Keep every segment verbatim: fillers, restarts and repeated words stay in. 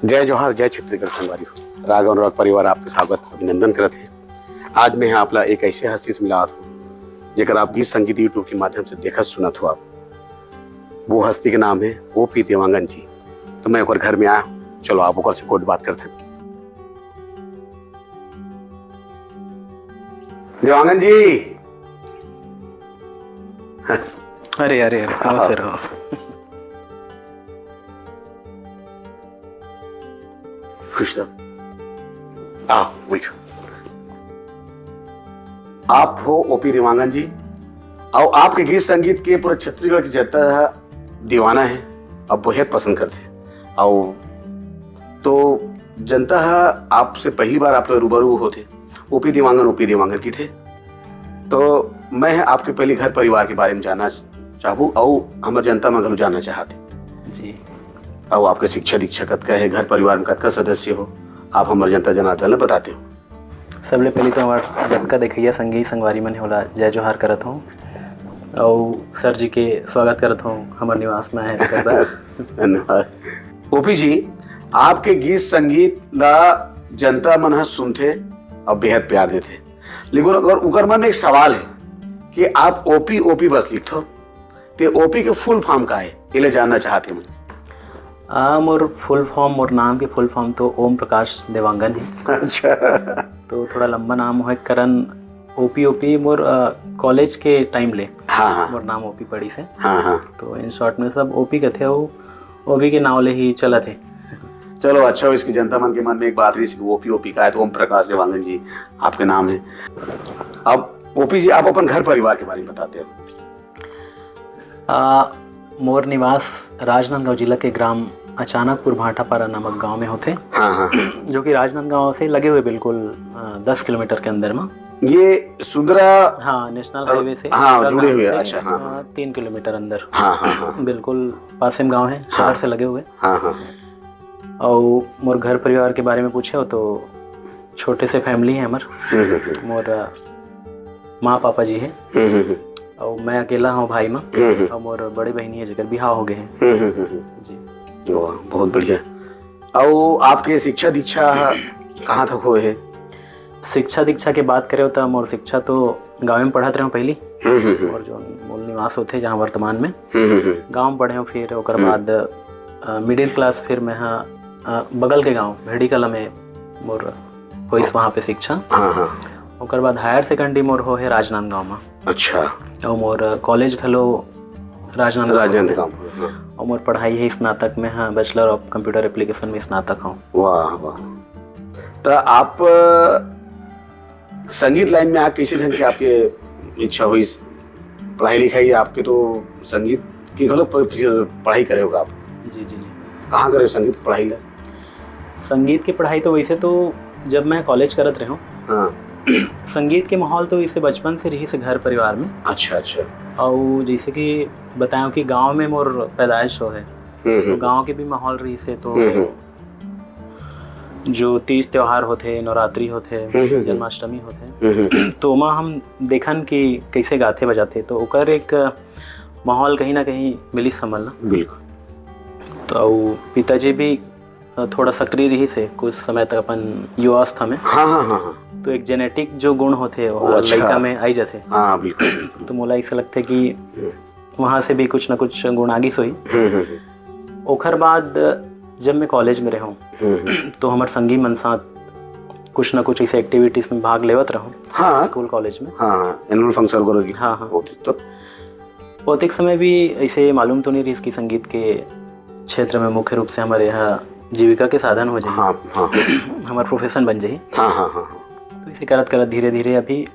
जय जोहार, जय छत्तीसगढ़ संगवारी हो। राग अनुराग परिवार आपके स्वागत, अभिनंदन करत हे। आज मैं आपला एक ऐसे हस्ती से मिलात हूँ, जेकर आप गीत संगीत YouTube के माध्यम से देखत सुनत हो आप। वो हस्ती के नाम है ओपी देवांगन जी। तो मैं ओकर घर में आया हूँ, चलो आप ओकर से कुछ बात करते हैं। देवांगन जी। अरे, अरे, अरे, आओ हाँ। सर, आओ। खुश रहो। आओ, बैठो। आप हो ओपी देवांगन जी, अउ आपके गीत संगीत के पूरे छत्तीसगढ़ के जनता ह दीवाना है, अब बेहद पसंद करते हैं। अउ तो जनता ह आपसे पहली बार आप तो रूबरू होते, ओपी देवांगन, ओपी देवांगन की थे। तो मैं आपके पहले घर परिवार के बारे में जानना चाहूँ, अउ हमर जनता मन घलो जानना चाहते। जी। अउ आपके शिक्षा दीक्षा कतका है, घर परिवार में कतका सदस्य हो, आप हमर जनता जनार्दन ल बताते हो। सबले पहले तो हमार जतका देखइया संगी संगवारी मन हे, ओला जय जोहार करत हूँ, अउ सर जी के स्वागत करत हूँ हमर निवास में आए तेकर बर। धन्यवाद। ओपी जी, आपके गीत संगीत ला जनता मन ह सुनथे अउ बेहद प्यार देथे, लेकिन अगर उकर मन में एक सवाल है कि आप ओपी ओपी बस लिखथो, ते ओपी के फुल फॉर्म का है, एला जानना चाहते हैं। आ, मोर फुल फॉर्म, मोर नाम के फुल फॉर्म तो ओम प्रकाश देवांगन है। अच्छा। तो थोड़ा लंबा नाम होए के कारण ओपी ओपी मोर, आ, कॉलेज के टाइम ले हाँ, हाँ। मोर नाम ओपी पड़ी से। हाँ, हाँ। तो इन शॉर्ट में सब ओपी कथे, वो ओपी के नाम ले ही चलत है। चलो, अच्छा हो, इसकी जनता मन के मन में एक बात रही कि ओपी ओपी का है, तो ओम प्रकाश देवांगन जी आपके नाम है। अब ओपी जी, आप अपन घर परिवार के बारे में बताते हो। आ, मोर निवास राजनांदगांव जिला के ग्राम अचानकपुर भाटापारा नामक गांव में होथे, हाँ, हाँ। जो कि राजनांदगांव से लगे हुए बिल्कुल, आ, दस किलोमीटर के अंदर में। ये सुंदरा हाँ, नेशनल और हाईवे से, हाँ, जुड़े हुए, से, अच्छा, हाँ, आ, हाँ। तीन किलोमीटर अंदर। हाँ, हाँ, हाँ। बिल्कुल पास में गांव है, शहर हाँ। से लगे हुए। हाँ, हाँ। और मोर घर परिवार के बारे में पूछे हो तो छोटे से फैमिली है हमर। हम्म, हम्म, हम्म। मोर, आ, माँ पापा जी है। हम्म, हम्म, हम्म। अउ मैं अकेला हूँ भाई में। हम्म, हम्म। अउ मोर बड़े बहिनी है, जेकर बिहाव हो गए है। हम्म, हम्म, हम्म, हम्म। जी। वाह, बहुत बढ़िया। अउ आपके शिक्षा दीक्षा कहाँ तक होए है? शिक्षा दीक्षा के बात करे हो तो मोर शिक्षा तो गाँव में पढ़त रहे पहली। हम्म, हम्म, हम्म। और जो मूल निवास होते जहाँ वर्तमान में हम्म, हम्म, हम्म। गाँव में पढ़े हो, फिर ओकर हम्म। बाद, अ, मिडिल क्लास फिर मैं हाँ, अ, बगल के गाँव भेड़ी कला में मोर होइस वहाँ पे शिक्षा। हाँ, हाँ। ओकर बाद हायर सेकेंडरी मोर हो है राजनांदगांव में। अच्छा। और मोर कॉलेज घलो राजनांदगांव राजनांदगांव, हाँ। और मोर पढ़ाई है स्नातक में, हाँ, Bachelor of Computer Application में स्नातक हूँ। वाह, वाह। तो आप, अ, संगीत लाइन में आ कैसे ढंग के आपके इच्छा हुई? पढ़ाई लिखाई आपके तो संगीत की घलो प-, फिर पढ़ाई करे होगा आप? जी, जी, जी। कहाँ करे संगीत की पढ़ाई ला? संगीत की पढ़ाई तो वैसे तो जब मैं कॉलेज करत रहे हूँ, हाँ। संगीत के माहौल तो इसे बचपन से रही से घर परिवार में। अच्छा, अच्छा। और जैसे कि बताया कि गांव में मोर पैदाइश हो है, हम्म, तो हम्म। गांव के भी माहौल रही से तो हम्म, हम्म। जो तीज त्योहार होथे, नवरात्रि होथे, हम्म, हम्म, हम्म। जन्माष्टमी होथे, हम्म, हम्म। तो ओमा हम देखन कि कैसे गाथे बजाथे, तो ओकर एक माहौल कहीं ना कहीं मिलिस हमन ला। बिल्कुल। तो अउ पिताजी भी, अ, थोड़ा सक्रिय रहिस हे कुछ समय तक अपन युवावस्था में। हाँ, हाँ, हाँ, हाँ। तो एक जेनेटिक जो गुण होथे, वो ओ, अच्छा। लइका में आई जाथे। हाँ, बिल्कुल, बिल्कुल। तो मोला ऐसा लगथे कि हम्म। वहाँ से भी कुछ ना कुछ गुण आगिस होही। हम्म, हम्म, हम्म। ओखर बाद जब मैं कॉलेज में रहूँ, हम्म, हम्म। तो हमर संगी मन साथ कुछ ना कुछ ऐसे एक्टिविटीज में भाग लेवत रहूँ, हाँ। स्कूल कॉलेज में। हाँ, हाँ, एनुअल फंक्शन वगैरह की हाँ, हाँ। होती तो। ओतेक समय भी ऐसे मालूम तो नहीं रहिस कि संगीत के क्षेत्र में मुख्य रूप से हमारे यहाँ जीविका के साधन हो जाही। हाँ, हाँ। हमार प्रोफेशन बन जाही। हाँ, हाँ, हाँ, हाँ। तो इसे करत करत धीरे धीरे अभी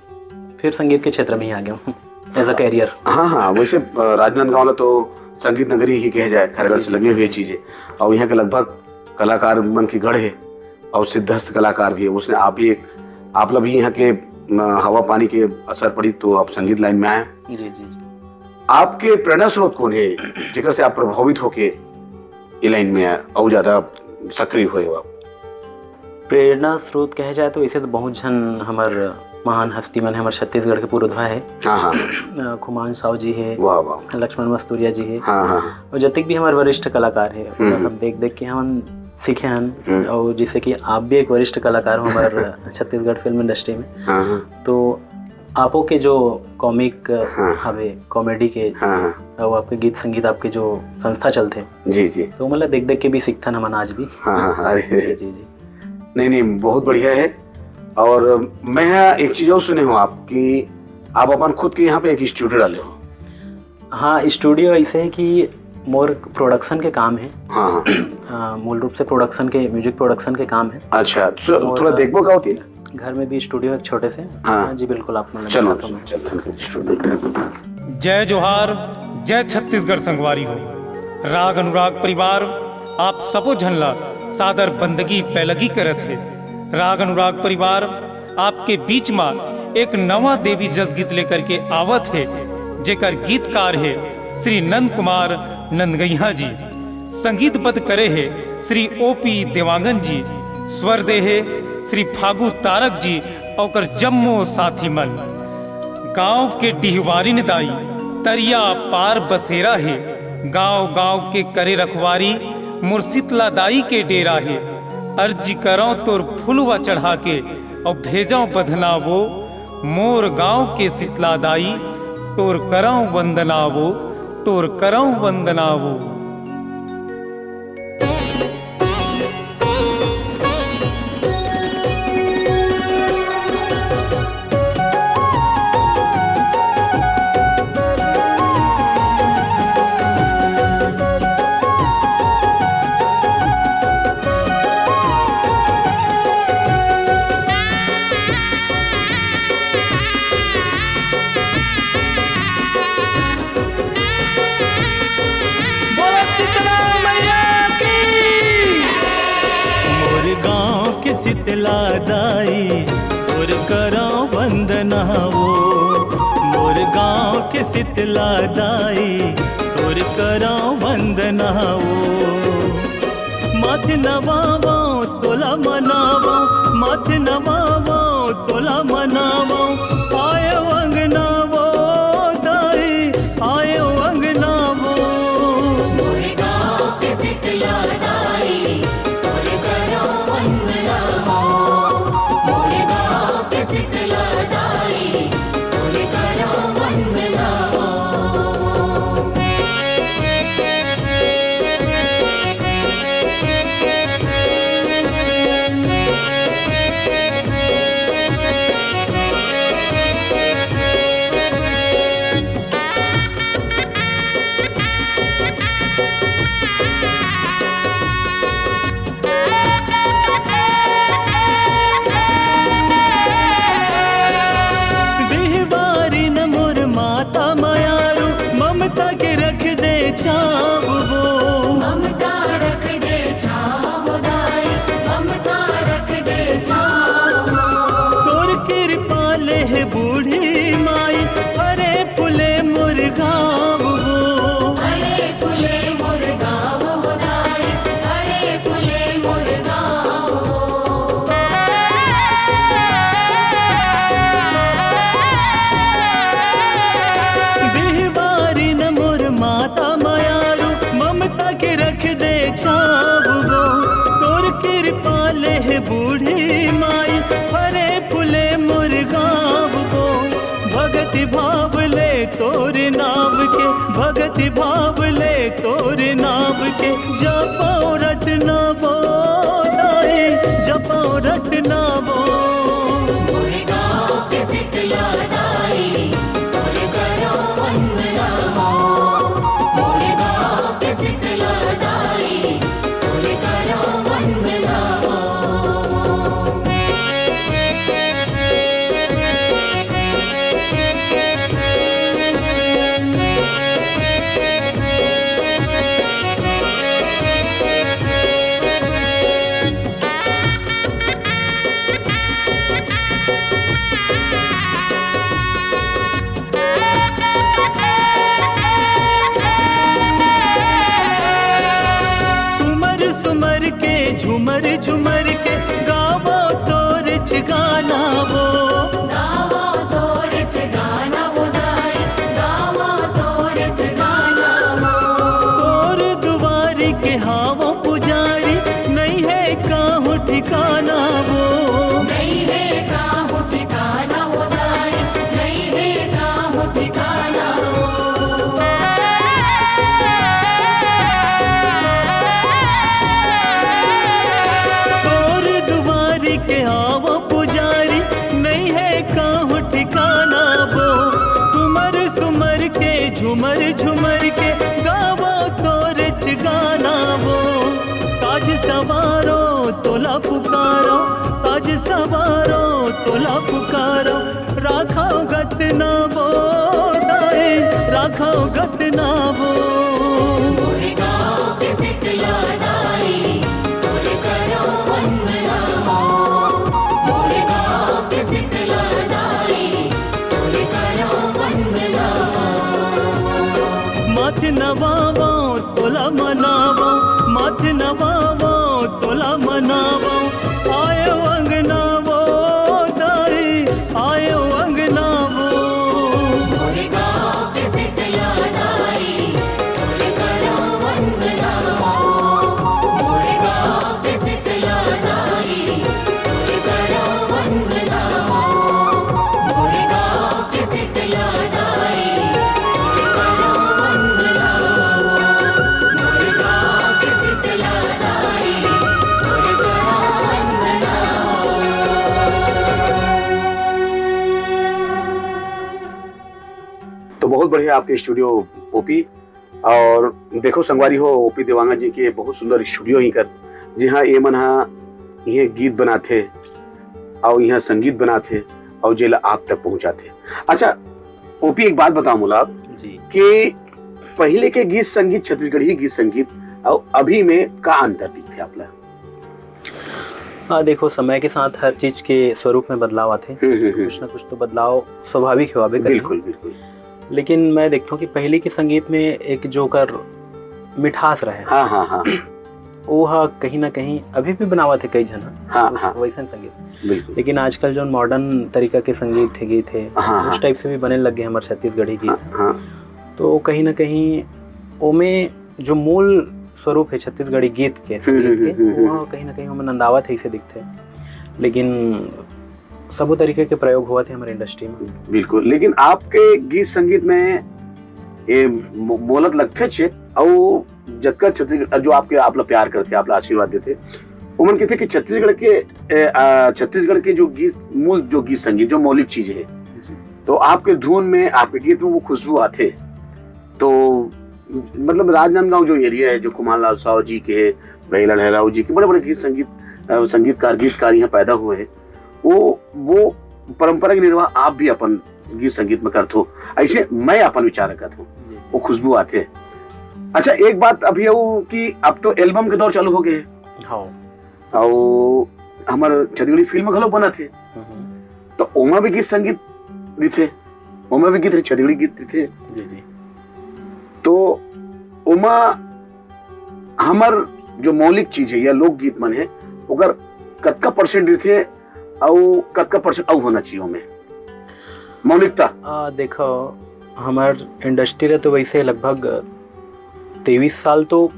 फिर संगीत के क्षेत्र में ही आ गया हूँ as a career। हाँ, हाँ, वैसे, अ, राजनांदगांव ला तो संगीत नगरी ही कहे जाए, खैरागढ़ से लगे हुए चीजें, और यहाँ के लगभग कलाकार मन के गढ़ है, और सिद्धहस्त कलाकार भी है। उसने आप भी एक, आप ला भी यहाँ के, अ, हवा पानी के असर पड़ी तो आप संगीत लाइन में आए। जी, जी, जी। आपके प्रेरणा स्रोत कौन है, जेकर से आप प्रभावित होके ये लाइन में आए और ज्यादा सक्रिय हुए हो आप? प्रेरणा स्रोत कहे जाए तो ऐसे तो बहुत झन हमर महान हस्ती मन है, हमर छत्तीसगढ़ के पुरोधा है। हाँ, हाँ। अ, खुमान साव जी है, वाह, वाह। लक्ष्मण मस्तूरिया जी है। हाँ, हाँ। और जतिक भी हमर वरिष्ठ कलाकार है, हम्म, ओला हम्म। सब देख देख के हमन सीखे हन। हम्म। और जैसे कि आप भी एक वरिष्ठ कलाकार हो हमारे छत्तीसगढ़ फिल्म इंडस्ट्री में, हाँ, हाँ। तो आपो के जो कॉमिक हाँ। हवे, कॉमेडी के, हाँ, हाँ। और आपके गीत संगीत, आपके जो संस्था चलथे, जी, जी। तो मतलब देख देख के भी सीखथन हमन आज भी। हाँ, हाँ, हाँ, अरे। जी, जी, जी। नहीं, नहीं, बहुत बढ़िया है। और मैं यहाँ एक चीज और सुने हूँ आप कि आप अपन खुद के यहाँ पे एक स्टूडियो डाले हो। हाँ, स्टूडियो ऐसे है कि मोर प्रोडक्शन के काम है। हाँ, हाँ। हाँ, मूल रूप से प्रोडक्शन के, म्यूजिक प्रोडक्शन के काम है। अच्छा, तो और थोड़ा देखबो का होती है? घर में भी स्टूडियो है एक छोटे से। हाँ। हाँ जी, बिल्कुल, आप मतलब चलो, दिखाता हूँ मैं। चलो, स्टूडियो। जय जोहार, जय छत्तीसगढ़ संगवारी हो। राग अनुराग परिवार आप सबो झन ला सादर बंदगी पैलगी करत हे। राग अनुराग परिवार आपके बीच मा एक नवा देवी जस गीत लेकर के आवत हे, जेकर गीतकार हे श्री नंद कुमार नंदगैया जी, संगीतबद्ध करे हे श्री ओ पी देवांगन जी, स्वर दे हे श्री फागू तारक जी, ओकर जम्मो साथी मन। गांव के डिहवारिन दाई, तरिया पार बसेरा हे, गांव गांव के करे रखवारी, मोर शीतला दाई के डेरा हे। अर्जी करौं तोर फुलवा चढ़ा के, अउ भेजौं बधना वो, मोर गांव के शीतला दाई, तोर करौं वंदना वो, तोर करौं वंदना वो। बोलो शीतला मैया की। मोर गांव के शीतला दाई, तोर करौं वंदना वो। मोर गांव के शीतला दाई, तोर करौं वंदना वो। माथे नवावौं तोला मनावौं, माथे नवावौं तोला मनावौं। आयो अंगना वो दाई, आयो अंगना वो। मोर गांव के शीतला दाई, तोर करौं वंदना हो। मोर गांव के शीतला दाई, तोर करौं वंदना हो। झुमर झुमर के गावो तोर च गाना वो, ताज सवारो तोला पुकारो, ताज सवारो तोला पुकारो, राखो गत ना वो दाई, राखो गत ना वो। मोरे गाँव के शीतला दाई, तोरे करो वंदना हो। मोरे गाँव के शीतला दाई, तोरे करो वंदना हो। माथ नवावो तोला मनावो, माथ नवावो तोला मनावो, आयो अंगना वो दाई, आयो अंगना वो। मोरे गाँव के शीतला दाई, तोरे करो वंदना हो। मोरे गाँव के शीतला दाई, तोरे करो वंदना हो। मोरे गाँव के शीतला दाई, तोरे करो वंदना हो। मोरे गाँव के शीतला दाई, तोरे करो वंदना हो। तो बहुत बढ़िया आपके स्टूडियो, ओपी। और देखो संगवारी हो, ओपी देवांगन जी के बहुत सुंदर स्टूडियो ही कर, जिहाँ ये मन हा इहे गीत बनाथे और यहाँ संगीत बनाथे और जेला आप तक पहुँचाथे। अच्छा ओपी, एक बात बताओ मोला आप जी। कि पहले के गीत संगीत, छत्तीसगढ़ी गीत संगीत और अभी में का अंतर दिखथे आपला? हाँ, देखो, समय के साथ हर चीज के स्वरूप में बदलाव आथे। हम्म, हम्म, हम्म। कुछ ना कुछ तो बदलाव स्वाभाविक हे, आबे करही। बिल्कुल, बिल्कुल। लेकिन मैं देखथों कि पहली के संगीत में एक जो ओकर मिठास रहे, हाँ, हाँ, हाँ। वो हा कहीं ना कहीं अभी भी बनावत हे कई झन हा, हाँ, उस हाँ। वैसन संगीत। बिल्कुल। लेकिन आजकल जो मॉडर्न तरीका के संगीत हे, गीत हे, हाँ, हाँ। उस टाइप से भी बने लग गए हमारे छत्तीसगढ़ी गीत। हाँ, हाँ। तो कहीं ना कहीं ओमे जो मूल स्वरूप हे छत्तीसगढ़ी गीत के, हम्म, संगीत हम्म, के, हम्म, हम्म। वो कहीं ना कहीं ओमे नंदावत हे, इसे दिखथे। लेकिन सबो तरीके के प्रयोग होवत हे हमारे इंडस्ट्री में। बिल्कुल, लेकिन आपके गीत संगीत में ये मो-, मोलत लगथे छे, और जतका छत्तीसगढ़ जो आपके, आप ला प्यार करथे, आप ला आशीर्वाद देथे, ओमन कहथे कि छत्तीसगढ़ के, ए, आ, छत्तीसगढ़ के जो गीत, मूल जो गीत संगीत, जो मौलिक चीज है, जी। तो आपके धुन में, आपके गीत में वो खुशबू आथे। तो मतलब राजनांदगांव जो एरिया है, जो खुमान लाल साव जी के है, गैला लहराव जी के, बड़े बड़े गीत संगीत, अ, संगीतकार, गीतकार यहाँ पैदा हुए हैं, वो वो परंपरा के निर्वाह आप भी अपन गीत संगीत में करत हो, ऐसे मैं अपन विचार रखत हूँ। जी, जी। वो खुशबू आथे। अच्छा, एक बात अभी वो कि अब तो एल्बम के दौर चालू हो गए हैं, हाँ। और हमार छत्तीसगढ़ी फिल्म घलो बनत हे, हम्म, तो ओमा भी गीत संगीत रहिथे, ओमा भी गीत छत्तीसगढ़ी गीत रहिथे। जी, जी। तो ओमा हमर जो मौलिक चीज है या लोकगीत मन है, ओकर कतका परसेंट रहिथे, अउ कतका परसेंट अउ होना चाहिए ओमे मौलिकता? आ, देखो, हमार इंडस्ट्री ला तो वैसे लगभग तेईस साल तो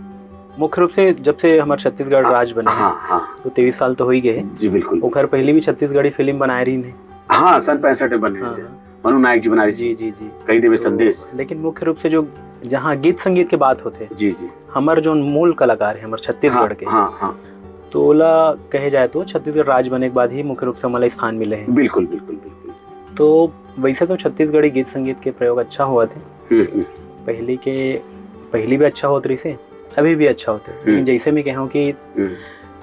मुख्य रूप से, जब से हमार छत्तीसगढ़ राज बने, हाँ, हाँ। तो तेईस साल तो हो ही गए। जी, बिल्कुल। ओखर पहले भी छत्तीसगढ़ी फिल्म बनाए रही ने। हाँ, सन पैंसठ में बने हाँ, रहिसे। हाँ। मनु नायक जी बनाए रहिसे। जी, जी, जी। कही देवे तो संदेश। लेकिन मुख्य रूप से जो, जहाँ गीत संगीत के बात होथे, जी, जी। हमर जो मूल कलाकार है, हमर छत्तीसगढ़ के, हाँ, हाँ। तो ओला कहे जाए तो छत्तीसगढ़ राज बने के बाद ही मुख्य रूप से हमला स्थान मिले है। बिल्कुल, बिल्कुल, बिल्कुल। तो वैसे तो छत्तीसगढ़ी गीत संगीत के प्रयोग अच्छा होवत हे। हम्म, हम्म। पहली के, पहली भी अच्छा होत रहिसे, अभी भी अच्छा होथे। लेकिन हम्म। जैसे मैं कहूँ कि हम्म।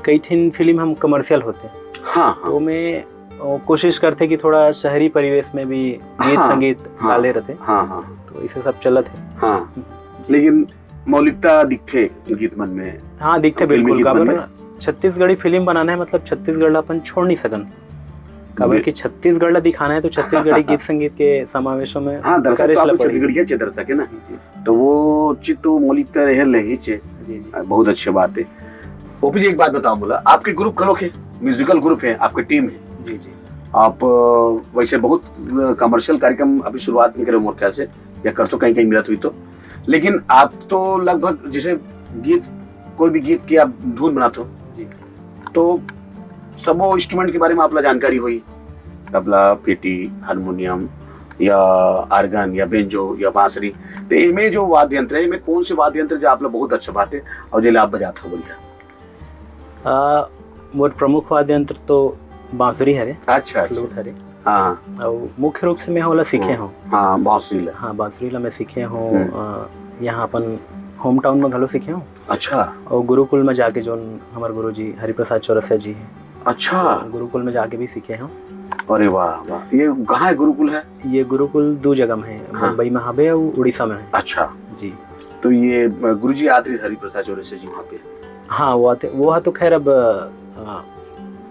कई ठिन फिल्म हम कमर्शियल होथे, हाँ, तो हाँ। मैं, अ, कोशिश करथे कि थोड़ा शहरी परिवेश में भी गीत हाँ, संगीत हाँ, डाले रहते, हाँ, हाँ। तो इसे सब चलत है। हाँ। लेकिन मौलिकता दिखथे गीत मन में। हाँ, दिखथे, फिल्मी बिल्कुल। गीत मन काबर में। ना, छत्तीसगढ़ी फिल्म बनाना है, मतलब छत्तीसगढ़ ला अपन छोड़ नहीं सकन, काबर बे- कि छत्तीसगढ़ ला दिखाना है तो छत्तीसगढ़ी गीत संगीत के समावेशों में हाँ, दर्शक करे तो ला आपको पड़ेगी। छत्तीसगढ़िया चे दर्शक है ना, जी, जी, तो वो चीज तो मौलिकता रहे ले ही चे। जी, जी। बहुत अच्छी बात है। ओपी जी, एक बात बताओ मोला, आपके ग्रुप घलो के म्यूजिकल ग्रुप है, आपके टीम है, जी, जी। आप अ, वैसे बहुत कमर्शियल कार्यक्रम अभी शुरुआत नहीं करे मोर ख्याल से, या कर तो कहीं कहीं मिलत हुई तो, लेकिन आप तो लगभग जैसे गीत, कोई भी गीत की आप धुन बनाते हो, जी। तो सबो इंस्ट्रूमेंट के बारे में आपला जानकारी हुई, तबला, पेटी, हारमोनियम या आर्गन या बेंजो या बांसुरी, तो इमे जो वाद्य यंत्र है, इमे कौन से वाद्य यंत्र जो आपला बहुत अच्छा बात है और जेला आप बजाते हो बढ़िया? आ, मोर प्रमुख वाद्य यंत्र तो बांसुरी हरे, अच्छा, अच्छा। फ्लूट हरे। हाँ। अउ मुख्य रूप से मैं ओला सीखे हम्म। हूँ। हाँ, बांसुरी ला। हाँ, बांसुरी ला मैं सीखे हूँ। हम्म। अ, यहाँ अपन होम टाउन में घलो सीखे हूँ। अच्छा। अउ गुरुकुल में जाके जोन हमर गुरुजी हरिप्रसाद चौरसिया जी हैं, अच्छा। गुरुकुल में जाके भी सीखे हूँ। अरे वाह, वाह। ये कहाँ है गुरुकुल है? ये गुरुकुल दू जगह में है, हाँ। बम्बई में हवे अउ उड़ीसा में है। अच्छा। जी। तो ये, अ, गुरुजी आत रहिस हरिप्रसाद चौरसिया जी वहाँ पे? हाँ, वो आते, वो हा तो खैर अब, अ,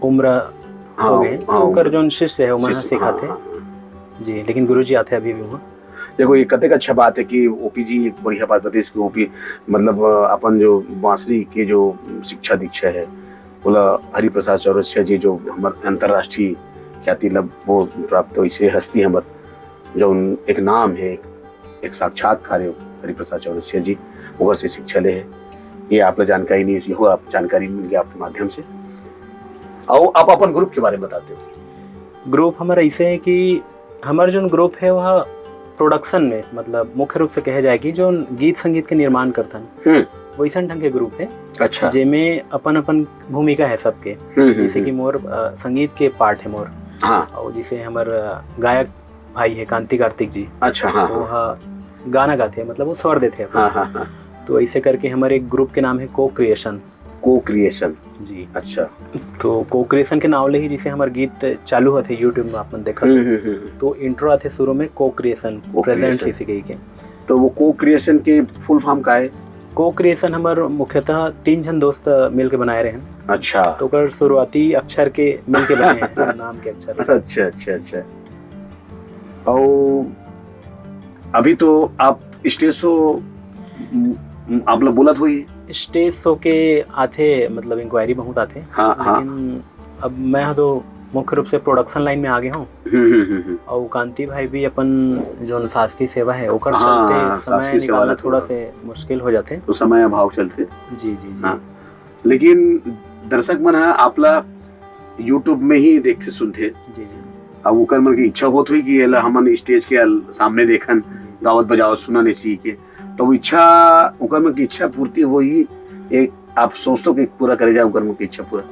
उम्र हो हाँ, गए, हाँ, ओकर उम्र। जोन शिष्य है, वो मन शिष्य, सिखाते। हाँ, हाँ, हाँ। जी, लेकिन गुरुजी आते अभी भी वहाँ। देखो, ये कतेक अच्छा बात है कि ओपी जी एक बढ़िया बात बताइस कि ओपी, मतलब, अ, अपन जो बांसुरी के जो शिक्षा दीक्षा है, ओला हरिप्रसाद चौरसिया जी जो हमर अंतर्राष्ट्रीय ख्याति ला वो प्राप्त वैसे हस्ती हमर, जो उन एक नाम है, एक, एक साक्षात्कार है हरिप्रसाद चौरसिया जी, ओकर से शिक्षा ले है। ये आप ला जानकारी नहीं, ये आप जानकारी मिल गया आपके माध्यम से। आओ, आप अपन ग्रुप के बारे में बताते हो। ग्रुप हमर ऐसे है कि हमर जोन ग्रुप है, वह प्रोडक्शन में, मतलब, मुख्य रूप से कहे जाए कि जोन गीत संगीत के निर्माण करथन, हम्म। वैसन ढंग के ग्रुप है, अच्छा। जेमे अपन-अपन भूमिका है सबके। हम्म, हम्म, जैसे कि हम्म। मोर, अ, संगीत के पार्ट है मोर। हाँ। और जैसे हमर, अ, गायक भाई है कांति कार्तिक जी। अच्छा, हाँ, वो हाँ। ह गाना गाथे, मतलब, वो स्वर देथे अपन। हाँ, हाँ, हाँ। तो ऐसे करके हमर एक ग्रुप के नाम है को क्रिएशन। को क्रिएशन। जी। अच्छा। तो को क्रिएशन के नाम ले ही जैसे हमर गीत चालू होथे YouTube में, अपन देखत हम्म, हो। हम्म, हम्म। तो इंट्रो आथे शुरू में को क्रिएशन, को प्रेजेंट्स क्रिएशन। इसे कही के। तो वो को क्रिएशन के फुल फॉर्म का है? को क्रिएशन हमर मुख्यतः तीन झन दोस्त मिल के बनाए रहे हैं। अच्छा। तो ओकर शुरुआती अक्षर के मिल के बने हैं, नाम के अक्षर। अच्छा, अच्छा, अच्छा। और अभी तो आप स्टेज शो, म, म, आप लोग बोलत होई? स्टेज शो के आथे, मतलब, इंक्वायरी बहुत आथे। हाँ, हाँ। लेकिन अब मैं तो मुख्य रूप से प्रोडक्शन लाइन में आ गया हूँ। हम्म, हम्म, हम्म, हम्म। और कांति भाई भी अपन जो शासकीय सेवा है, ओकर हाँ, चलते समय शासकीय सेवा निकालना ला थोड़ा थोड़ा। से मुश्किल हो जाते। तो समय अभाव चलते। जी, जी, जी। हाँ। लेकिन दर्शक मन ह आपला YouTube में ही देखथे सुनथे। जी, जी। अब ओकर मन की इच्छा होत हुई कि एला हमन स्टेज के अल-, सामने देखन, जी। गावत बजावत सुनन ऐसी के। तो वो इच्छा, ओकर मन की इच्छा पूर्ति होही, एक आप सोचतो कि पूरा करे जाए ओकर मन की इच्छा पूरा?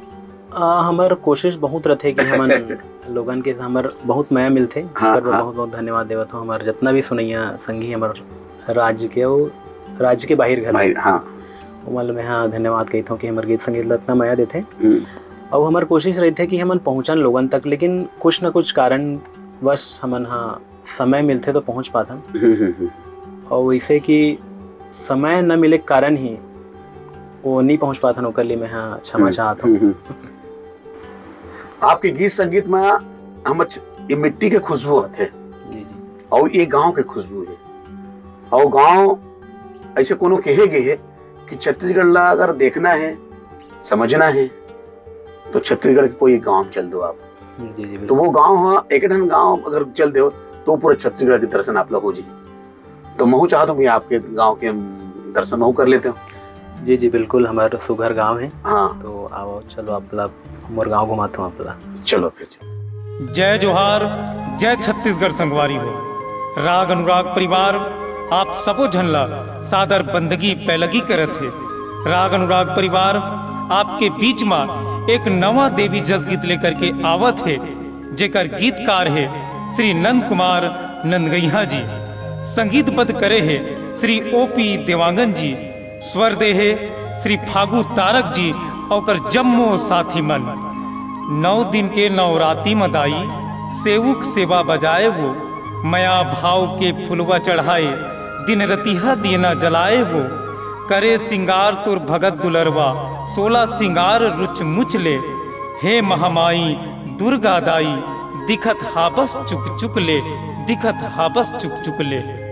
आ, हमर कोशिश बहुत रथे कि हमन लोगन के, हमर बहुत मया मिलथे। हाँ, ओकर बर हाँ। बहुत, बहुत धन्यवाद देवत हूँ। हमर जितना भी सुनैया संगी हमर राज्य के अउ राज्य के बाहिर घलो। बाहिर, हाँ। ओमन ल मैं हा धन्यवाद कहिथौं कि हमर गीत संगीत ल इतना मया देथे। हम्म। अउ हमर कोशिश रहिथे कि हमन पहुँचन लोगन तक, लेकिन कुछ न कुछ कारणवश हमन हा समय मिलथे तो पहुँच पाथन। हम्म, हम्म, हम्म। अउ इसे कि समय न मिले के कारण ही वो नहीं पहुँच पाथन, ओकर लिए मैं हा क्षमा हम्म, चाहत हूँ। हम्म, हम्म। आपके गीत संगीत में हमर छ-, ये मिट्टी के खुशबू आथे। जी, जी। अउ ये गांव के खुशबू है। अउ गांव ऐसे कोनो कहे गए है कि छत्तीसगढ़ ला अगर देखना है, समझना है, तो छत्तीसगढ़ के कोई एक गांव चल दो आप। जी, जी, तो बिल्कुल। वो गांव ह, एक ठन गांव अगर चल दो, तो पूरा छत्तीसगढ़ के दर्शन आप लोग हो जाए। तो महू चाहत हूँ कि आपके गांव के हम दर्शन महू कर लेते हो। जी, जी, बिल्कुल, हमारा सुघर गांव है। हाँ। तो आओ, चलो, आप ला, मोर गांव घुमाता हूँ आप ला। चलो फिर। जय जोहार, जय छत्तीसगढ़ संगवारी हो। राग अनुराग परिवार आप सबो झन ला सादर बंदगी पैलगी करत हे। राग अनुराग परिवार आपके बीच मा एक नवा देवी जस गीत लेकर के आवत हे, जेकर गीतकार हे श्री नंद कुमार नंदगैहा जी, संगीतबद्ध करे हे श्री ओ पी देवांगन जी, स्वर दे हे श्री फागू तारक जी अउ ओकर जम्मो साथी मन। नौ दिन के नवराती म दाई, सेवक सेवा बजाए वो, मया भाव के फुलवा चढ़ाए, दिन रतिहा दियना जलाए वो। करे सिंगार तोर भगत दुलरवा, सोला सिंगार रुच मुच ले। हे महामाई दुर्गा दाई, दिखत हाबस चुक चुक ले, दिखत हाबस चुक चुक ले।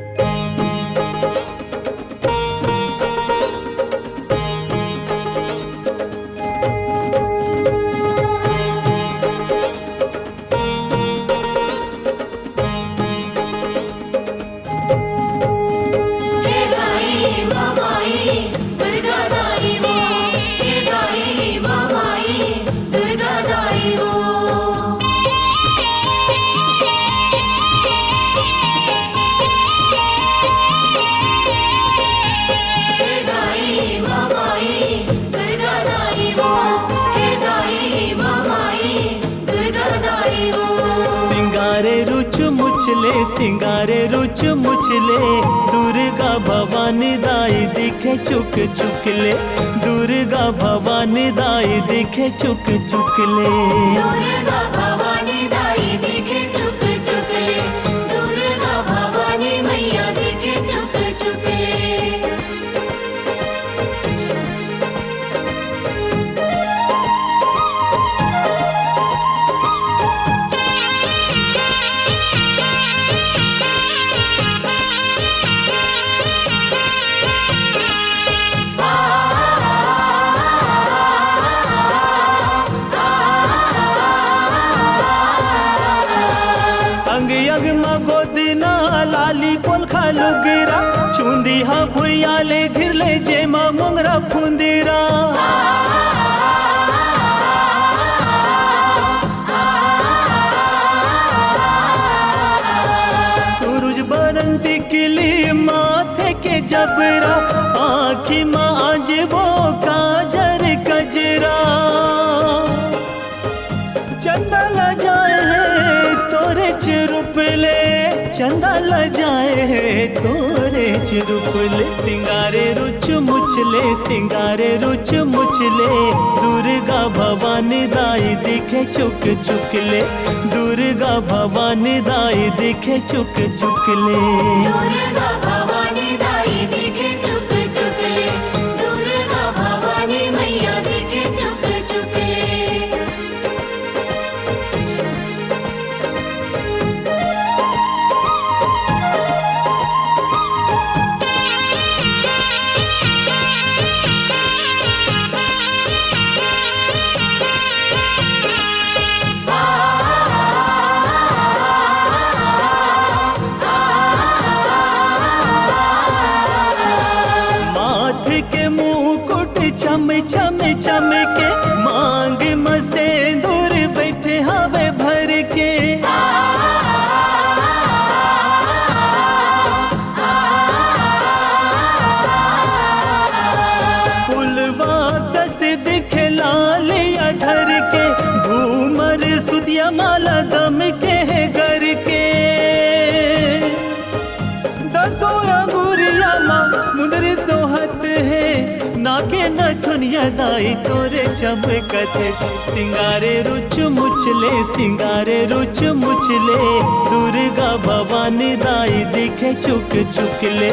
सिंगारे रुच मुच ले, दुर्गा भवानी दाई दिखे चुक चुक ले, दुर्गा भवानी दाई दिखे चुक चुक ले। दुर्गा भवानी दाई दिखे चुक चुक ले, दुर्गा भवानी मैया दिखे चुक चुक ले। अंग अंग म गोदना लाली पोलखा लुगरा, चुंदी ह भुइया ले घिरले जेमा मोंगरा फुंदरा। सूरज बरन टिकली माथे के जबरा, आँखी म आज वो काजर कजरा। चंदा ल जाए हे तोरे च रूप ले, चंदा ल जाए हे तोरे च रूप ले। सिंगारे रुच मुच ले, सिंगारे रुच मुच ले, दुर्गा भवानी दाई दिखे चुक चुक ले, दुर्गा भवानी दाई दिखे चुक चुक ले। दुर्गा भवानी दाई दिखे चुक चुक ले, दुर्गा भवानी मैया दिखे चुक चुक ले। माथ के मुकुट चम चम चमके, मांग म सेंदूर बैठे हवे भर के। फुलवा कस दिखे लाल अधर के, घूमर सुदिया माला दम के हे गर के। दसों अंगुरिया मा मुंदरी सोहत हे, नाके नथुनिया दाई तोरे चमकत हे। सिंगारे रुच मुच ले, सिंगारे रुच मुच ले, दुर्गा भवानी दाई दिखे चुक चुक ले,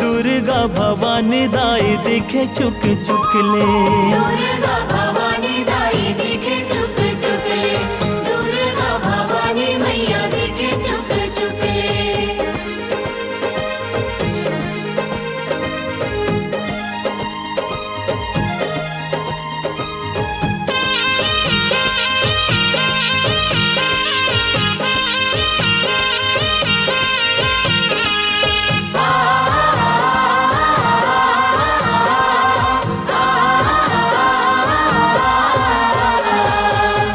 दुर्गा भवानी दाई दिखे चुक चुक ले। दुर्गा भवानी दाई दिखे चुक चुक ले, दुर्गा भवानी मैया दिखे चुक चुक ले।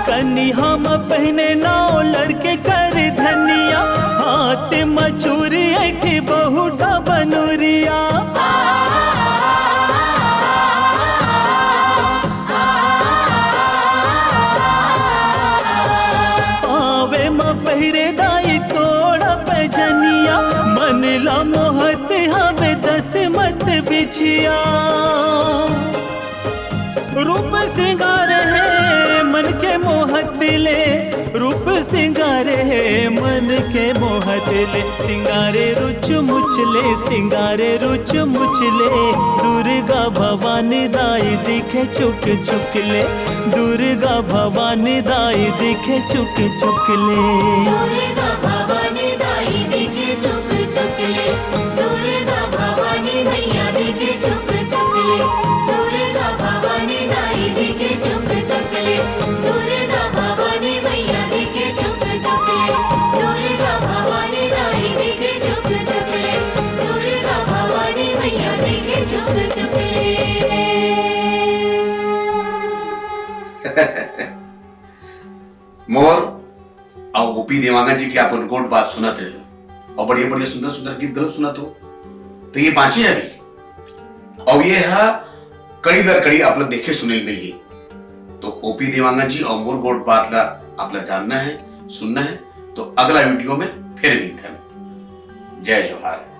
कनिहा म पहने नौ लड़के कर धनिया, हाथ म चूरी ऐठी बहुटा बनुरिया। पावे म पहिरे दाई तोड़ा पैजनिया, मन ला मोहत हवे दस मत बिछिया। रूप सिंगार हे मन के मोहत ले, रूप सिंगार हे मन के मोहत ले। सिंगारे रुच मुच ले, सिंगारे रुच मुच ले, दुर्गा भवानी दाई दिखे चुक चुक ले, दुर्गा भवानी दाई दिखे चुक चुक ले। दुर्गा भवानी दाई दिखे चुक चुक ले, दुर्गा भवानी मैया दिखे चुक चुक ले, दुर्गा भवानी दाई दिखे चुक चुक ले, दुर्गा भवानी मैया दिखे चुक चुक ले, दुर्गा भवानी दाई दिखे चुक चुक ले, दुर्गा भवानी मैया दिखे चुक चुक ले। मोर अउ ओपी देवांगन जी के अपन गोठ बात सुनत रहे हो अउ बढ़िया बढ़िया सुंदर सुंदर गीत घलो सुनत हो, तो ये बाँचे अभी। अउ ये हा कड़ी दर कड़ी आप ला देखे सुने ल मिलही। तो ओपी देवांगन जी अउ मोर गोठ बात ला आप ला जानना हे, सुनना हे, तो अगला वीडियो में फिर मिलथन। जय जोहार।